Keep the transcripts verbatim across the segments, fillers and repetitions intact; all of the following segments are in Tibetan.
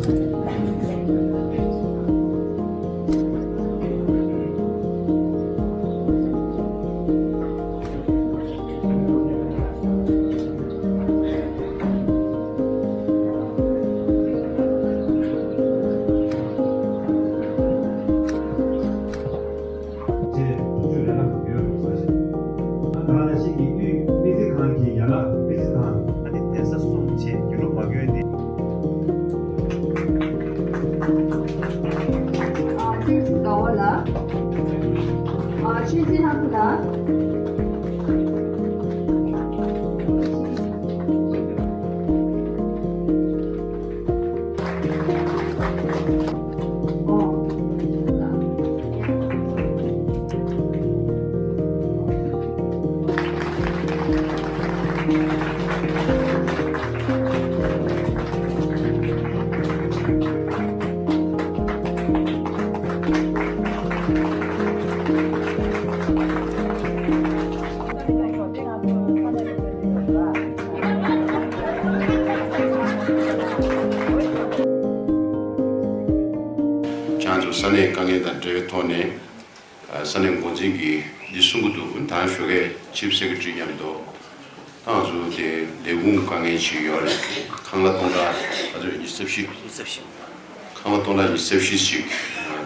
ཅེས་ཐུགས་རྗེ་ལན་ལ་ཡོད་རུང་ས་ཞིག་ཨ་ད་ལ་ཞིག་གི་དབུས་སྨན་རྩིས་ཁང་གི་ཡན་ལག་སྨན་རྩིས་ཁང་། ཨ་ནི་གདན་ས་གསུམ་ཆེད་རྒྱུ་ནོར་མ་དགོས་ཏེ། ཨ་ཏིག་དགའ་བ་ལ། ཨ་ཆོས་འཛིན་ལྷ་ཁུ་ལ། ཁྱེད་ཚོ་ས་གནས་དཀའ་ངལ་དང་འབྲེལ་བའི་ཐོག་ནས། ས་གནས་འགོ་འཛིན་གྱིས་འདི་གསུང་གི་འདུག་ད་ཞོགས་ཀས་ཆིབ་སེ་ཀེ་ཊི་རི་མཉམ་དུ་ད་ང་ཚོ་དེ་ལས་ཁུངས་དཀའ་ངལ་ཅིག་ཡོད་རེད། ཁང་གླ་སྟོང་ཕྲག་ང་ཚོ་ཉི་ཤུ་རྩ་བཞི། ཉི་ཤུ་རྩ་བཞི། ཁང་གླ་སྟོང་ཕྲག་ཉི་ཤུ་རྩ་བཞི་ཞིག་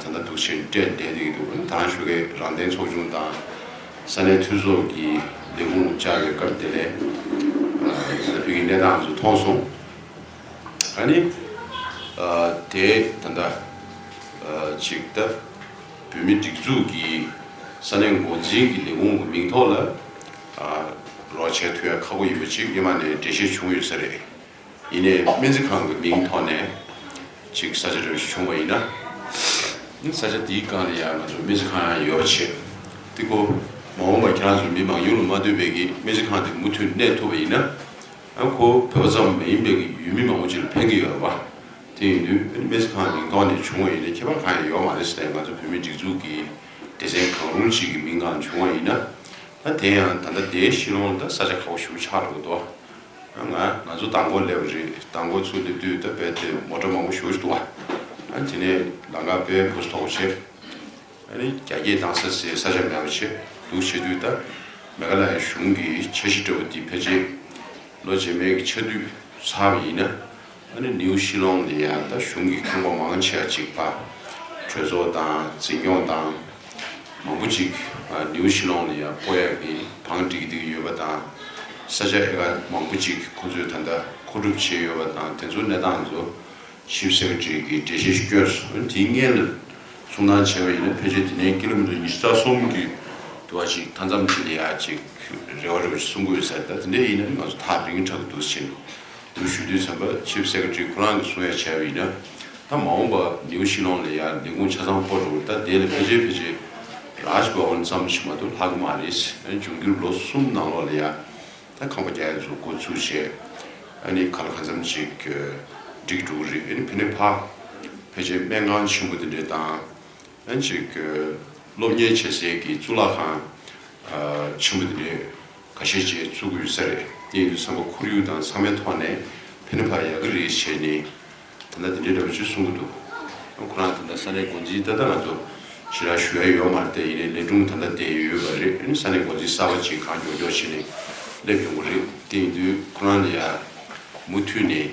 ད་ལྟ་འདུག་ཕྱིན་སྤྲད་བསྡད་ཀྱི་འདུག་ད་ཞོགས་ཀས་རང་བདེན་ཚོགས་ཆུང་དང་ས་གནས་འཐུས་ཚོགས་ཀྱི་ལས་ཁུངས་བཅར་བའི་སྐབས་དེ་ལས་ད་ལྟ་བོད་ཀྱི་གནས་སྟངས་ཚོ་མཐོང་སོང་། ཨ་ནི། ཨ་དེ་ད་ལྟ་ཨ་ཅིག་ད་བོད་མིའི་སྒྲིག་འཛུགས་ཀྱི་ས་གནས་འགོ་འཛིན་གྱི་ལས་ཁུངས་ཀྱི་མིང་ཐོག་ལ་ཨ་རོགས་བྱེད་ཐུབ་ཡ་ཁག་པོ་ཡིན་པ་ཅིག་སྔོན་མ་ནས་འགྲེལ་བཤད་བྱུང་ཡོད་ས་རེད། ཡིན་ནའི་སྨན་རྩིས་ཁང་གི་མིང་ཐོག་ནས་ཅིག་ས་ཆ་རེ་བྱུང་བ་ཡིན་ན། ས་ཆ་དེའི་སྒང་ལ་ཡང་ང་ཚོ་སྨན་རྩིས་ཁང་ཡང་ཡོད་པ་བྱས། དེ་ཁོ་མ་འོངས་པ་ཁྱེད་རང་ཚོ་མི་མང་ཉུང་ལ་མ་ལྟོས་པའི་གི་སྨན་རྩིས་ཁང་དེ་མུ་མཐུད་གནས་ཐུབ་པ་ཡིན་ན། ཨ་ཁོ་བོད་པ་ཙམ་མ་ཡིན་པའི་གི་ཡུལ་མི་མང་པོ་ཅིག་ལ་ཕན་གྱི་ཡོད་རེད་པ། དེ་ཡིན་དུས་ཨ་ནི་སྨན་རྩིས་ཁང་མིང་ཐོག་ནས་བྱུང་བ་ཡིན་ན་ཁྱད་པར་གང་ཡང་ཡོད་མ་རེད་ཟེར་ནས་ང་ཚོ་བོད་མིའི་སྒྲིག་འཛུགས་ཀྱི་སྡེ་ཚན་གང་རུང་ཅིག་གི་མིང་སྒང་བྱུང་བ་ཡིན་ན། ད་དེ་ཡང་ད་ལྟ་དེའི་ཤི་ལོང་ལ་ད་ས་ཆ་ཁག་པོ་ཞེ་པོ་ཆགས་འགྲོ་གི་འདུག་ང་ང་ཚོ་མདང་དགོང་སླེབས་པ་རེད། མདང་དགོང་ཚུར་སླེབས་དུས་ད་རྦད་དེ་མོ་ཊ་མང་པོ་ཞེ་པོ་ཞིག་འདུག་བ། ཨ་དེ་ནས་ལམ་ཁ་དཔེ་འབུ་སྲིན་ཐོག་བྱས། ཨ་ནི་རྒྱ་སྐྱེད་བཏང་ས་ཟེར་ས་ཆ་མེད་པ་བྱས་འདུག་བྱེད་དུས་ད་མེ་ག་ལ་ཡའི་གཞུང་གི་འཆར་གཞི་འདྲ་པོ་འདི་ཕལ་ཆེར་ལོ་རྗེས་མའི་གི་ཆར་དུས་ཚར་བ་ཡིན་ན། ཨ་ནི་ནིའུ་ཤི་ལོང་ལ་ཡ་ད་གཞུང་གི་ཁང་པ་མང་ཆེ་བ་ཅིག་ཕར་གྲོས་ཚོགས་དང་འཛིན་སྐྱོང་དང་མང་པོ་ཅིག་ཨ་ནིའུ་ཤི་ལོང་ལ་ཡ་སྤོ་ཡ་གི་བང་སྒྲིག་བསྡད་ཀྱི་ཡོད་པ་དང་། ས་ཆ་ཨེ་ཀར་མང་པོ་ཅིག་ཁོ་ཚོས་ད་ལྟ་མཁོ་སྒྲུབ་བྱས་ཡོད་པ་དང་དེ་ཚོ་གནས་སྟངས་ཚོ། ཆིབ་སེ་ཀེ་ཊི་རི་གིས་འགྲེལ་བཤད་བསྐྱོན་སོང་། དེའི་སྔོན་ལ་གསུང་སྟངས་བྱས་པ་ཡིན་ན་ཕལ་ཆེར་དེ་ནས་ཀི་ལོ་མི་ཊར་ཉི་ཤུ་རྩ་གསུམ་གྱི་དུ་བ་ཞིག་མཐའ་མཚམས་ཅིག་ལ་ཡ་ཅིག་རེ་བ་རེ་བ་ཞིག་གསུང་གི་ཡོད་ས་རེད། ད་དེ་འདྲ་ཡིན་ན་ང་ཚོ་ཐག་རིང་དྲགས་འདུག་ཕྱིན་འདུག་ཞུ་དུས་ཙམ་པ་ཆིབ་སེ་ཀེ་ཊི་རི་ཁོ་རང་གིས་གསུང་ཡ་བྱས་པ་ཡིན་ན། ད་མ་འོངས་པ་ནིའུ་ཤི་ལོང་ལ་ཡ་ལས་ཁུངས་ཆ་ཚང་སྤོ་འགྲོ་ད་དེ་ལ་ཕལ་ཆེར་ཕལ་ཆེར་རཱཇ་བྷ་ཝན་ཙམ་ཞིག་མ་གཏོགས་ལྷག་གི་མ་རེད། འབྱུང་འགྱུར་ལོ་གསུམ་ནང་ལོགས་ལ་ཡ། ད་ཁང་པ་རྒྱག་ཡ་ཚོ་འགོ་ཚུགས་བྱས། ཨ་ནི་ག་ལ་གང་འཚམ་ཅིག་འགྲིག་འགྲོ་གི་རེད། ཨ་ནི་ཕ་ནས་ཕར་ཕལ་ཆེར་སྨན་ཁང་ཆེན་པོ་དེ་འདྲས་དང་། ཨ་ནི་ཅིག་སློབ་གཉེར་བྱེད་སའི་གི་གཙུག་ལག་ཁང་ཆེན་པོ་དེ་འདྲས་ཁ་ཤས་ཅིག་ཚུགས་ཀྱི་ཡོད་ས་རེད། དེ་ཡིན་དུས་ཙམ་པ་ཁོར་ཡུག་དང་ཚང་མའི་ཐོག་ནས་ཕ་ནས་ཕར་ཡག་གི་རེད་བྱས་ནས། ད་ལྟ་དེ་འདྲའི་འདྲ་པོ་ཅིག་གསུང་གི་འདུག་ཁོ་རང་ད་ལྟ་ས་གནས་འགོ་འཛིན་ད་ལྟ་ང་ཚོ་ཞེ་དྲག་ཞུ་ཡ་ཡོད་མ་རེད་དེ། ཡིན་ནའི་ལས་དྲུང་ད་ལྟ་བསྡད་ཡོད་པ་རེད། ཨ་ནི་ས་གནས་འགོ་འཛིན་གསར་པ་ཅིག་གང་མགྱོགས་མགྱོགས་བྱས་ནས་སླེབས་ཡོང་གི་རེད། དེ་ཡིན་དུས་ཁོ་རང་ལ་ཡ་མུ་མཐུད་ནས་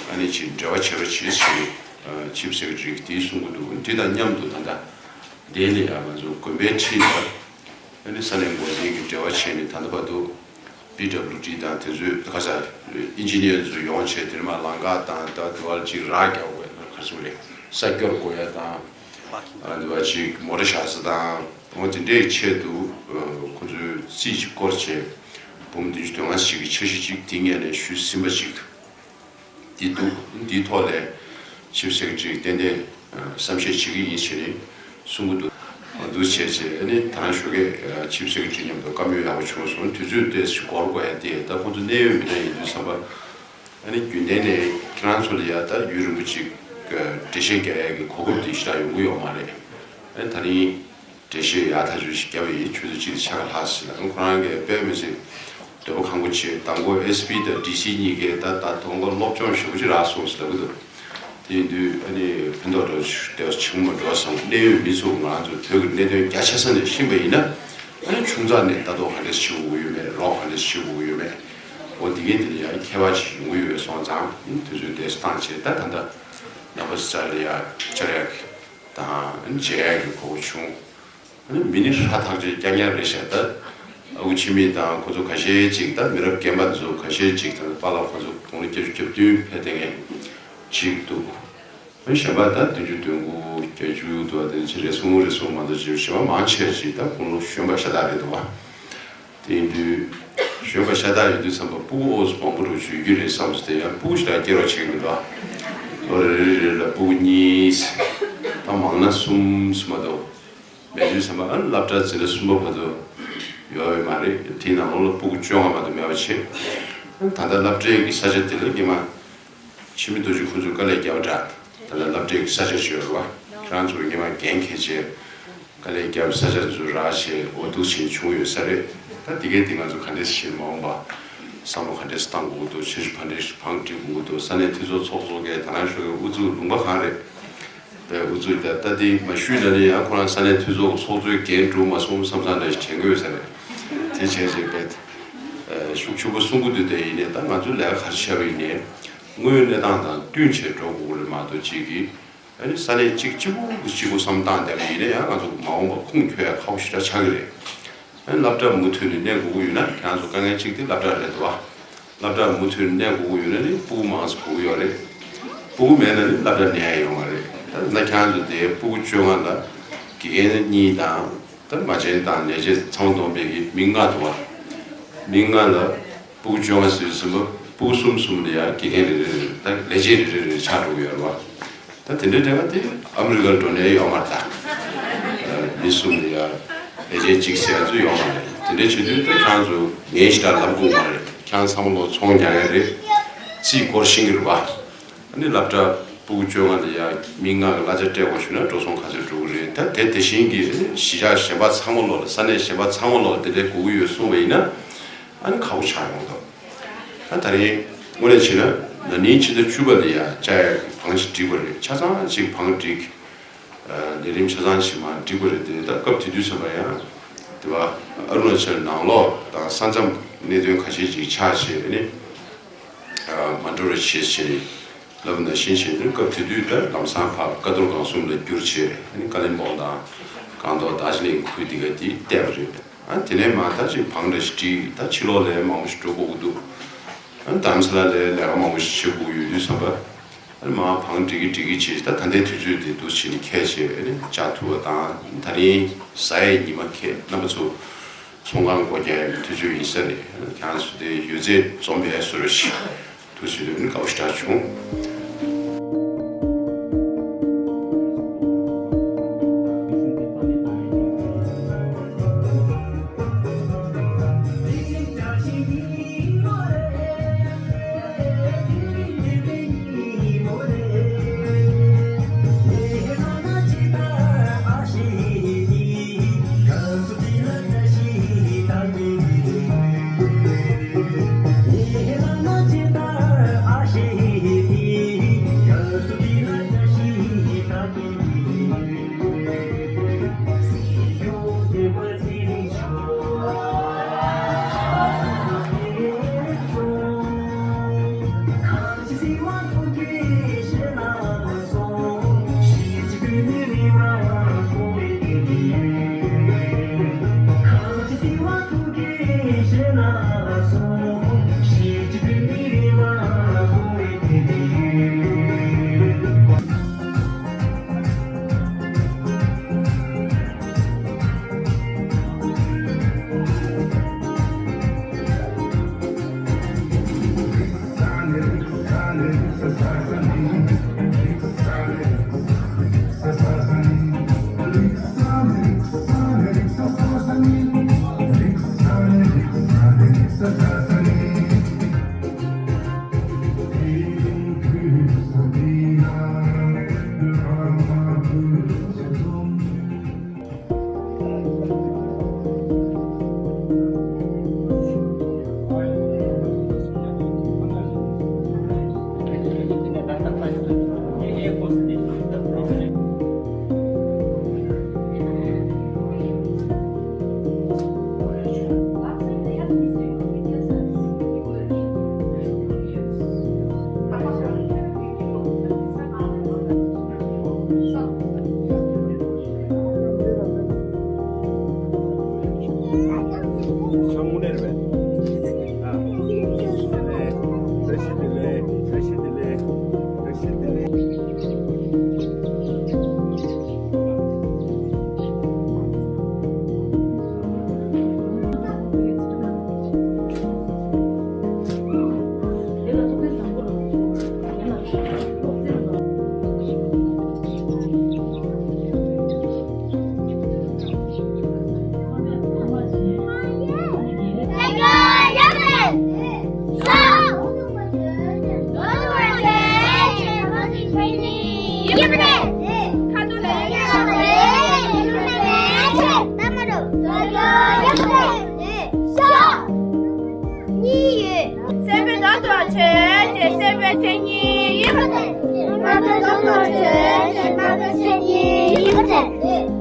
ཨ་ནི་ཅིག་འབྲེལ་བ་བྱེད་རོགས་བྱེད་ཟེར་ནས་ཆིབ་སེ་ཀེ་ཊི་རི་གིས་དེ་གསུང་གི་འདུག་དེ་དང་མཉམ་དུ་ད་ལྟ་དེ་ལ་ཡ་ང་ཚོ་དགོན་པའི་འཁྲིས་ལ་ཨ་ནི་ས་གནས་འགོ་འཛིན་གྱི་འབྲེལ་བ་བྱས་ནས་ད་ལྟ་བར་དུ། པི་ཌབ་ལིའུ་ཌི་དང་དེ་ཚོའི་ཁ་ས་ཨིན་ཇི་ནི་ཡར་ཚོ་ཡོང་བྱས་དེར་མ་ལམ་ཁ་དང་ད་དུ་བ་ཅིག་རག་རྒྱག་དགོས་ན་ག་ཚོད་རེད། ས་སྐྱོར་དགོས་ཡ་དང་། ཨ་དུ་བ་ཅིག་མོ་ཊ་བཞག་ས་དང་འོ་དེ་འདྲའི་ཆེད་དུ་ཁོ་ཚོའི་རྩིས་ཅིག་བསྐོར་བྱས་འབུམ་བདུན་ཅུ་དོན་ལྔ་ཞིག་གི་འཆར་གཞི་ཅིག་དེ་སྔོན་ནས་ཞུས་ཟིན་པ་ཅིག་འདི་འདུག་འདིའི་ཐོག་ལས་ཆིབ་སེ་ཀེ་ཊི་རིས་ཏན་ཏན་བསམ་ཤེས་བྱེད་ཀྱི་ཡིན་ཞེས་ནས་གསུང་གི་འདུག་འདུག་བྱས་བྱས་ཨ་ནི་ད་རང་ཞོགས་ཀས་ཆིབ་སེ་ཀེ་ཊི་རིས་མཉམ་དུ་བཀའ་མོལ་ཡག་པོ་བྱུང་སོང་། དུས་ཚོད་ཏོག་ཙམ་འགོར་དགོས་ཡ་དེ་ད་ཁོང་ཚོ་གནད་ཡོད་མི་སྣ་ཡིན་དུས་ཙམ་པ། ཨ་ནི་རྒྱུན་ལྡན་ནས་ཁྱེད་རང་ཚོ་ལ་ཡ་ད་ཡུན་རིང་པོ་ཅིག་འགྲེལ་བཤད་རྒྱག་ཡ་གི་གོ་སྐབས་དེ་ཞེ་དྲག་ཡོང་གི་ཡོད་མ་རེད། ཨ་ནི་ད་རིང་འགྲེལ་བཤད་ཡག་ཐག་ཆོད་ཞིག་བརྒྱབ་པ་ཡིན། ཆུ་ཚོད་གཅིག་ལ་ཕྱག་ལྷག་ཟེར་ལ་ཁོ་རང་གིས་དཔེ་མི་སྲིད་འདོད་པ་ཁེངས་པོ་བྱས། དང་པོ་ཨེས་པི་དང་ཌི་སི་གཉིས་ཀས་ད་ད་དུང་ལ་སློབ་སྦྱོང་ཞེ་པོ་ཅིག་རག་སོང་ཟེར་ལབ་ཀྱི་འདུག་དེ་དུས་ཨ་ནི་ཕན་ཐོགས་འགྲོ་ཆུ་དེ་བ་ཆུང་མ་འགྲོ་བསམ། གནད་ཡོད་མི་ཚོ་ང་ཚོ་བོད་ཀྱི་གནད་དོན་རྒྱ་ཆེ་ས་ནས་ཤེས་པ་ཡིན་ན། ཨ་ནི་ཆུང་ཙག་ནས་ལྟ་རྟོག་ག་འདྲས་བྱེད་དགོས་ཀྱི་ཡོད་མེད། རོགས་ག་འདྲས་བྱེད་དགོས་ཀྱི་ཡོད་མེད། འོ་དེ་གས་དེ་ལ་ཡང་ཁྱད་པར་ཅིག་ཡོང་གི་ཡོད་པའི་སོང་ཙང་དུས་ཚོད་དེ་བཏང་བྱས། ད་ད་ལྟ་ནང་པ་སི་ཏྲ་ལི་ཡ་བཅར་ཡག་དང་མཇལ་ཡག་གི་གོ་སྐབས་བྱུང་། ཨ་ནི་མི་ནི་ཧྲ་ཐག་ཆོད་རྐྱང་རྐྱང་རེད་ཤག་ད་ཨ་ཁུ་འཆི་མེད་དང་ཁོ་ཚོ་ཁ་ཤས་ཅིག་ད་མི་རབས་རྒན་པ་ཚོ་ཁ་ཤས་ཅིག་ད་པཱ་ལགས་ཁོ་ཚོ་དགུང་ལོ་བརྒྱད་ཅུ་གྱ་བདུན་ཕེབས་བསྡད་མཁན་ཅིག་འདུག་ཨ་ནི་གཞན་པ་ད་བདུན་ཅུ་དོན་དགུ་བརྒྱད་ཅུ་འདུག་པ། དེ་ཚོ་རེ་ཟུང་རེ་ཟུང་མ་གཏོགས་ཅིག་གཞན་པ་མང་ཆེ་ཅིག་ད་དགུང་ལོ་གཞོན་པ་ཤ་སྟག་རེད་འདུག་པ། དེ་ཡིན་དུས་གཞོན་པ་ཤ་སྟག་ཡོད་དུས་ཙམ་པ་སྤུ་གུ་ཨོ་ཙི་མང་པོ་རུ་བྱུང་གི་རེད་བསམ་སོང་། དེ་ཡང་སྤུ་གུ་ཞིག་ལ་སྐྱེ་རོགས་བྱེད་ཀྱི་མི་འདུག་ལོ་རེ་རེ་རེ་ལ་སྤུ་གུ་གཉིས། ད་མང་ན་གསུམ་གསུམ་མ་གཏོགས་མེད་དུས་ཙམ་པ། ཨ་ནི་སློབ་གྲྭ་འཛིན་གྲྭ་གསུམ་པ་བར་དུ་ཡོད་པ་མ་རེད། དེའི་ནང་ལོགས་ལ་སྤུ་གུ་བཅོ་ལྔ་མ་གཏོགས་མེད་པ་བྱས། ད་ལྟ་སློབ་གྲྭའི་གི་ས་ཆ་དེ་ལ་སྔོན་མ་འཆི་མེད་རྡོ་རྗེ་ཁོང་ཚོས་དཀའ་ལས་བརྒྱབ་པ་འདྲ། ད་ལྟ་སློབ་གྲྭའི་གི་ས་ཆ་ཅིག་ཡོད་རེད་པ། ཁྱེད་རང་ཚོ་སྔོན་མ་འགན་འཁྱེར་བྱས། དཀའ་ལས་བརྒྱབ། ས་ཆ་ཚོ་རག་བྱས། འོ་འདུག་བྱས་བྱུང་ཡོད་ས་རེད། ད་དེ་གས་དེ་ང་ཚོ་ག་འདྲས་ཤིག་མ་འོངས་པ་བསམ་བློ་ག་འདྲས་བཏང་དགོས་ཀྱི་འདུག་ཆུ་བཞི་བང་སྒྲིག་བང་སྒྲིག་དགོས་ཀྱི་འདུག་ས་གནས་འཐུས་ཚོགས་ཚོགས་ཚོགས་མཁན་དེ་རང་ཤོག་གི་ཨུ་ཚུགས་ལུང་པ་གང་རེད། པའི་ཨུ་ཚུགས་ད་ལྟ་དེ་མ་ཞུས་ན་ནི་ཡང་ཁོ་རང་ས་གནས་འཐུས་ཚོགས་ཚོགས་ཚོད་འགན་འགྲུབ་མ་སོང་བསམ་བསམ་འདྲ་ཞིག་དྲན་གྱི་ཡོད་ས་རེད། དེ་བྱས་བྱས་པས་ཤུགས་ཆེན་པོ་གསུང་གི་འདུག་དེ་ཡིན་ནའི་ད་ང་ཚོས་ལས་ཀ་ག་རེ་བྱས་པ་ཡིན་ནའི་དངོས་ཡོད་གནས་སྟངས་དང་བསྟུན་བྱས་འགྲོ་དགོས་ཀྱི་རེད་མ་གཏོགས། གཅིག་གིས་ཨ་ནི་ས་གནས་གཅིག་གཅིག་པུ་གཅིག་པུ་བསམ་བཏང་བསྡད་པ་ཡིན་ན་ཡང་ང་ཚོ་མ་འོངས་པ་ཁུངས་འཁྱོལ་ཡ་ཁག་པོ་ཞེ་དྲག་ཆགས་ཀྱི་རེད། ཨ་ནི་སློབ་གྲྭ་མུ་མཐུད་ནས་གནས་དགོས་ཀྱི་ཡོད་ན་ཁྱེད་རང་ཚོ་དཀའ་ངལ་གཅིག་དེ་སློབ་གྲྭ་རེད་འདུག་བ། སློབ་གྲྭ་མུ་མཐུད་ནས་གནས་དགོས་ཀྱི་ཡོད་ན་ནི་སྤུ་གུ་མང་ཙམ་དགོས་ཀྱི་ཡོད་རེད། སྤུ་གུ་མེད་ན་ནི་སློབ་གྲྭ་གནས་ཡ་ཡོད་མ་རེད། ད་ད་ཁྱེད་རང་ཚོ་དེ་སྤུ་གུ་བཅོ་ལྔ་ལ་དགེ་རྒན་གཉིས་དང་། ད་མ་བྱན་དང་ལས་བྱེད་ཚང་མ་བསྡོམས་པས་ཀྱི་མི་ལྔ་འདུག་བ། མི་ལྔ་ལ་སྤུ་གུ་བཅོ་ལྔ་ཟེར་ཟིན་པ། སྤུ་གུ་གསུམ་གསུམ་ལ་ཡང་དགེ་རྒན་རེ་རེ་རེ། ད་ལས་བྱེད་རེ་རེ་རེ་ཆགས་འགྲོ་གི་ཡོད་རེད་བ། ད་དེ་འདྲའི་གྲས་ཀ་དེ་ཨ་མི་རི་ཀར་འགྲོ་ནས་ཡོད་མ་རེད་ད། མི་གསུམ་ལ་ཡང་ལས་བྱེད་གཅིག་ཟེར་ཡ་ཚོ་ཡོད་མ་རེད། དེ་འདྲའི་བྱེད་དུས་ད་ཁྱེད་རང་ཚོ་ངས་ཞེ་དྲག་ལབ་དགོས་མ་རེད། ཁྱེད་རང་ཚང་མ་ལོ་ཚོང་རྒྱག་ཡ་རེད། རྩིས་སྐོར་ཤེས་ཀྱི་རེད་བ། ཨ་ནི་སློབ་གྲྭ་སྤུ་གུ་བཅོ་ལྔ་ལ་ཡ་མི་ལྔ་གི་གླ་ཆ་སྤྲད་དགོས་བྱུང་ན་འགྲོ་སོང་ག་ཚོད་འགྲོ་གི་རེད། ད་དེ་དེ་བཞིན་གྱི་གཞིས་ཆགས་གཞན་པ་ཚང་མ་ལོག་ལ། ས་གནས་གཞན་པ་ཚང་མ་ལོག་ལ་དེ་འདྲའི་དགོས་ཀྱི་ཡོད་གསུངས་པ་ཡིན་ན། ཨ་ནི་ཁག་པོ་ཆགས་ཡོང་འདུག་ད་ད་རིང་དངོས་གནས་བྱས་ན་ན་ནིང་ཕྱི་ཟླ་བཅུ་པ་ལ་ཡ་བཅར་ཡག་གི་བང་ཞིག་བསྒྲིགས་པ་རེད། ཆ་ཚང་ཅིག་བང་བསྒྲིགས། ལས་རིམ་ཆ་ཚང་ཞིག་མར་བསྒྲིགས་པ་རེད་དེ། ད་སྐབས་དེ་དུས་ཙམ་པ་ཡང་དེ་བ་ཨ་རུ་ན་ཅལ་ནང་ལོགས་དང་ས་མཚམས་གནད་དོན་ཁ་ཤས་ཅིག་ཆགས་བྱས་ནས་མ་འགྲོ་རོགས་བྱེད་ཅེས་ལབ་ནང་བཞིན་བྱས་ནས། སྐབས་དེ་དུས་ད་ལམ་སང་ཕར་ཀ་རྡོར་སྒང་གསུམ་ལ་བསྒྱུར་བྱས་ནས་ཀ་ལིམ་པོང་དང་སྒང་ཏོག་རྡར་ཇི་ལིང་ཁུལ་འདི་ག་དེ་བལྟས་པ་རེད། ཨ་དེ་ནས་མར་ད་ཅིག་བང་འདྲ་ཞིག་བསྒྲིགས། ད་ཕྱི་ལོགས་ལས་མང་པོ་ཞིག་འགྲོ་དགོས་ཀྱི་འདུག་ཨ་རྡ་རམ་ས་ལ་ལས་ལས་ཀ་མང་པོ་ཞིག་བྱེད་དགོས་ཡོད་དུས་ཙམ་པ། ཨ་ནི་མར་བང་སྒྲིག་གི་སྒྲིག་གི་བྱས། ད་ད་ལྟའི་དུས་ཚོད་དེ་འདུག་བྱས་ནས་འཁེལ་བྱས་ཨ་ནི་བཅར་ཐུབ་པ་དང་། ད་རིང་གཟའ་ཡི་ཉི་མ་ཁེལ། རྣམ་པ་ཚོ་ཚོང་ཁང་སྒོ་རྒྱག་ཡག་གི་དུས་ཚོད་ཡིན་ས་རེད། ཨ་ནི་ཁྱེད་རང་ཚོ་དེ་ཡོད་ཚད་འཛོམས་པའི་བཟོ་འདྲ་ཞིག་འདུག་བྱས་ནས་ཨ་ནི་དགའ་པོ་ཞེ་དྲག་བྱུང་། གཉིས་ཡོད། སེམས་དཔའི་དོན་དུ་བྱས་ཏེ་སེམས་དཔའི་མཚན་ཉིད་ཡིན་པ་དང་། མ་དཔེའི་དོན་དུ་བྱས་ཏེ་མ་དཔེའི་མཚན་ཉིད་ཡིན་པ་དང་།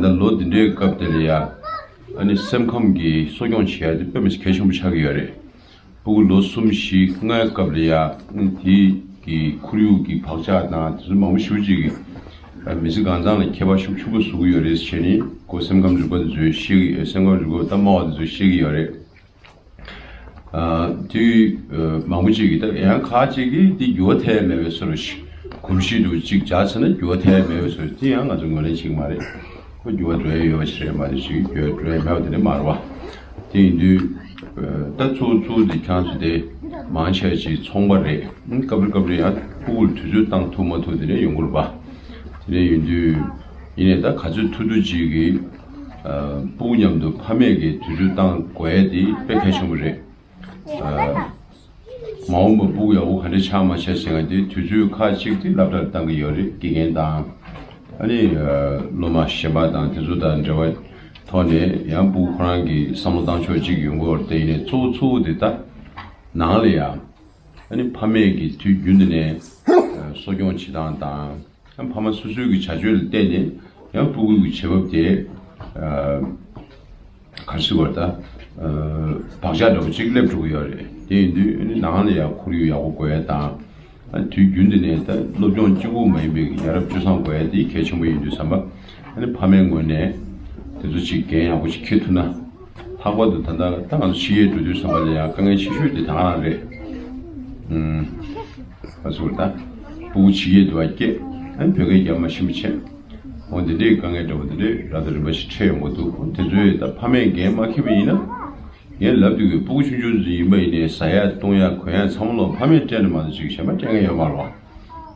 ད་ལྟ་ལོ་འདི་འདྲའི་སྐབས་དེ་ལ་ཡ། ཨ་ནི་སེམས་ཁམས་ཀྱི་གསོ་སྐྱོང་བྱེད་ཡ་དེ་དཔེ་མི་སྲིད་གལ་ཆེན་པོ་ཆགས་ཀྱི་ཡོད་རེད། ཕྲུ་གུ་ལོ་གསུམ་བཞི་ལྔའི་སྐབས་ལ་ཡ། ཨ་ནི་དེ་གི་ཁོར་ཡུག་གི་བག་ཆགས་དང་དེ་ཚོ་མང་པོ་ཞེ་པོ་ཅིག་གིས་མི་ཚེ་གང་ཚང་ལ་ཁྱད་པར་ཤུགས་ཆེན་པོ་བཟོ་གི་ཡོད་རེད་ཟེར་ནས་ཁོ་སེམས་ཁམས་རིག་པ་དེ་ཚོས་བཤད་ཀྱི་ཡོད། སེམས་ཁམས་རིག་པ་ད་སྨྲ་བ་དེ་ཚོས་བཤད་ཀྱི་ཡོད་རེད། ཨ། དུས་ཨ། མང་པོ་ཅིག་གིས་ད་ཡང་ཁ་ཅིག་གིས་འདི་འགྱུར་བ་ཐེབས་མེད་པའི་བཟོ་འདྲ་ཞིག་གོམས་གཤིས་འདུག་ཅིག་བྱས་ཚར་ན་འགྱུར་བ་ཐེབས་མེད་པའི་བཟོ་འདྲ། དེ་ཡང་ང་ཚོ་ངོས་ལེན་བྱེད་ཀྱི་མ་རེད། ཁོ་འགྱུར་བ་འགྲོ་ཡ་ཡོད་པ་ཞིག་རེད་མ་རེད། ཅིག་འགྱུར་བ་འགྲོ་ཡ་མེད་པ་དེ་འདྲ་མ་རེད་པ། དེ་ཡིན་དུས་ཨ། ད་ཚུར་ཚུར་འདི་ཁྱེད་ཚོ་དེ་མང་ཆེ་ཅིག་ཚོང་པ་རེད། སྐབས་རེ་སྐབས་རེ་ཡང་ཕྲུ་གུར་དུས་ཚོད་བཏང་ཐུབ་མ་ཐུབ་དེ་འདྲ་ཡོང་གི་རེད་པ། དེ་འདྲ་ཡིན་དུས། ཡིན་ནའི་ད་ག་ཚོད་ཐུབ་ཐུབ་ཅིག་གིས། ཨ། ཕྲུ་གུ་མཉམ་དུ་ཕ་མས་ཀྱིས་དུས་ཚོད་བཏང་དགོས་ཡ་དེ་དཔེ་གལ་ཆེན་པོ་རེད། ཨ། མ་འོངས་པར་ཕྲུ་གུ་ཡག་པོ་ག་འདྲ་ཆགས་མ་ཆགས་ཟེར་ཡ་དེ་དུས་ཚོད་ཁག་ཅིག་དེ་སློབ་གྲྭར་བཏང་གི་ཡོད་རེད། དགེ་རྒན་དང་། ཨ་ནི། ཨ། སློབ་མ་གཞན་པ་དང་དེ་ཚོ་དང་འབྲེལ་བའི་ཐོག་ནས་ཡང་ཕྲུ་གུ་ཁོ་རང་གི་བསམ་བློ་བཏང་ཕྱོགས་ཅིག་ཡོང་གི་ཡོད་རེད། དེ་ཡིན་ནའི་གཙོ་བོ་གཙོ་བོ་དེ་ད་ནང་ལ་ཡ། ཨ་ནི་ཕ་མས་ཀྱིས་དུས་རྒྱུན་དུ་ནས་གསོ་སྐྱོང་བྱེད་སྟངས་དང་། ཡང་ཕ་མ་སོ་སོའི་གི་བྱ་སྤྱོད་ལ་བལྟས་ནས་ཡང་ཕྲུ་གུ་གི་བྱེད་བབ་དེ། ཨ། ག་རེ་ཟེར་དགོས་རེད་ད། ཨ། བག་ཆགས་འདྲ་པོ་ཅིག་སླེབས་འགྲོ་གི་ཡོད་རེད། དེ་ཡིན་དུས་ཨ་ནི་ནང་ལ་ཡང་ཁོར་ཡུག་ཡག་པོ་དགོས་ཡ་དང་། ཨ། དུས་རྒྱུན་དུ་ནས་ད་སློབ་སྦྱོང་གཅིག་པུ་མ་ཡིན་པའི་ཡ་རབས་སྤྱོད་བཟང་དགོས་ཡ་དེ་གལ་ཆེན་པོ་ཡིན་དུས་ཙམ་པ། ཨ་ནི་ཕ་མའི་ངོས་ནས་དེ་ཚོ་ཅིག་འགན་ཡག་པོ་ཅིག་འཁྱེར་ཐུབ་ན། ལྷག་པར་དུ་ད་ལྟ་ད་ང་ཚོ་ཕྱི་རྒྱལ་འགྲོ་དུས་ཙམ་པ་ལ་ཡང་དཀའ་ངལ་ཆེ་ཤོས་དེ་ད་ག་རང་རེད། ཨུམ། ང་ཚོ་ད་ཕྲུ་གུ་ཕྱི་རྒྱལ་དུ་བ་སྐྱེས། ཨ་ནི་བོད་སྐད་རྒྱབ་མ་ཤེས་པ་བྱས། འོ་འདི་འདྲའི་དཀའ་ངལ་འདྲ་པོ་འདི་འདྲའི་རབ་དང་རིམ་པ་ཞིག་འཕྲད་ཡོང་གི་འདུག་དེ་ཚོས་ད་ཕ་མས་འགན་མ་འཁྱེར་བ་ཡིན་ན། ངས་ལབ་དུས་ཀྱི་ཕྲུ་གུ་ཆུང་ཆུང་ཚོ་ཡིན་པ་ཡིན་ནའི་ཟ་ཡ་བཏུང་ཡ་གོན་ཡ་ཚང་མ་ལོ་ཕ་མས་སྤྲད་ན་མ་གཏོགས་ཅིག་གཞན་པ་སྤྲད་མཁན་ཡོད་མ་རེད་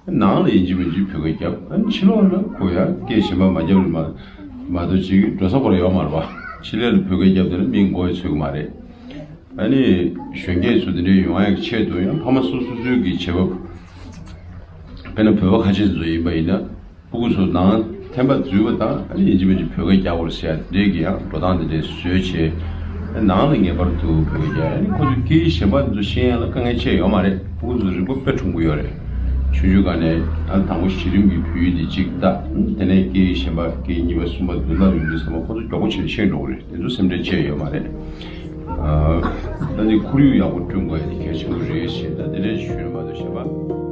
པ། ནང་ལ་ཡིན་གཅིག་མིན་གཅིག་བོད་སྐད་རྒྱབ། ཨ་ནི་ཕྱི་ལོགས་ལ་གོ་ཡ་སྐད་གཞན་པ་མ་རྒྱབ་ན་མ་མ་གཏོགས་ཅིག་འགྲོ་ས་ཁོ་རང་ཡོད་མ་རེད་པ། ཕྱི་ལོགས་ལ་བོད་སྐད་རྒྱབ་བསྡད་ན་མིས་མགོ་ཡང་ཚོས་ཀྱི་མ་རེད། ཨ་ནི་གཞོན་སྐྱེས་ཚོ་འདི་འདྲའི་ཡོང་ཡ་གི་ཆེད་དུ་ཡང་ཕ་མ་སོ་སོ་སོའི་གི་བྱེད་བབ། དཔེར་ན་བོད་པ་ཁ་ཆེ་ཚོ་ཡིན་པ་ཡིན་ན། ཕྲུ་གུ་ཚོ་ནང་ཐེམ་པ་འཛུལ་བ་དང་ཨ་ནི་ཡིན་གཅིག་མིན་གཅིག་བོད་སྐད་རྒྱག་དགོས་རེད་ཟེར་ཡ་དེ་འདྲའི་གི་ཡང་འགྲོ་སྟངས་དེ་འདྲའི་བཟོས་བྱས། ནང་ལ་ངེས་པར་དུ་བོད་སྐད་རྒྱག་ཨ་ནི་ཁོ་ཚོས་སྐད་ཡིག་གཞན་པ་དེ་ཚོ་ཤེས་ཡ་ལ་དཀའ་ངལ་ཅི་ཡང་ཡོད་མ་རེད། ཕྲུ་གུ་ཚོ་རིག་པ་དཔེ་ཁྲུང་པོ་ཡོད་རེད། ཆུང་ཆུང་སྒང་ནས་ཨ་དང་པོ་གཞི་རིམ་གྱི་བོད་ཡིག་དེ་གཅིག་ལྟ། དེ་ནས་སྐད་ཡིག་གཞན་པ་སྐད་ཡིག་གཉིས་པ་གསུམ་པ་བདུན་པ་ཡོང་དུས་ཙམ་པ་ཁོ་ཚོ་མགྱོགས་པོ་བྱས་ནས་ཤེས་འགྲོ་གི་རེད། དེ་ཚོ་སེམས་ཁྲལ་བྱས་ཡོད་མ་རེད། ཨ་ད་འདི་ཁོར་ཡུག་ཡག་པོ་བསྐྲུན་དགོས་ཡ་དེ་གལ་ཆེན་པོ་རེད་ཞེས་ད་དེ་འདྲའི་ཞུས་ནས་མ་གཏོགས་གཞན་པ།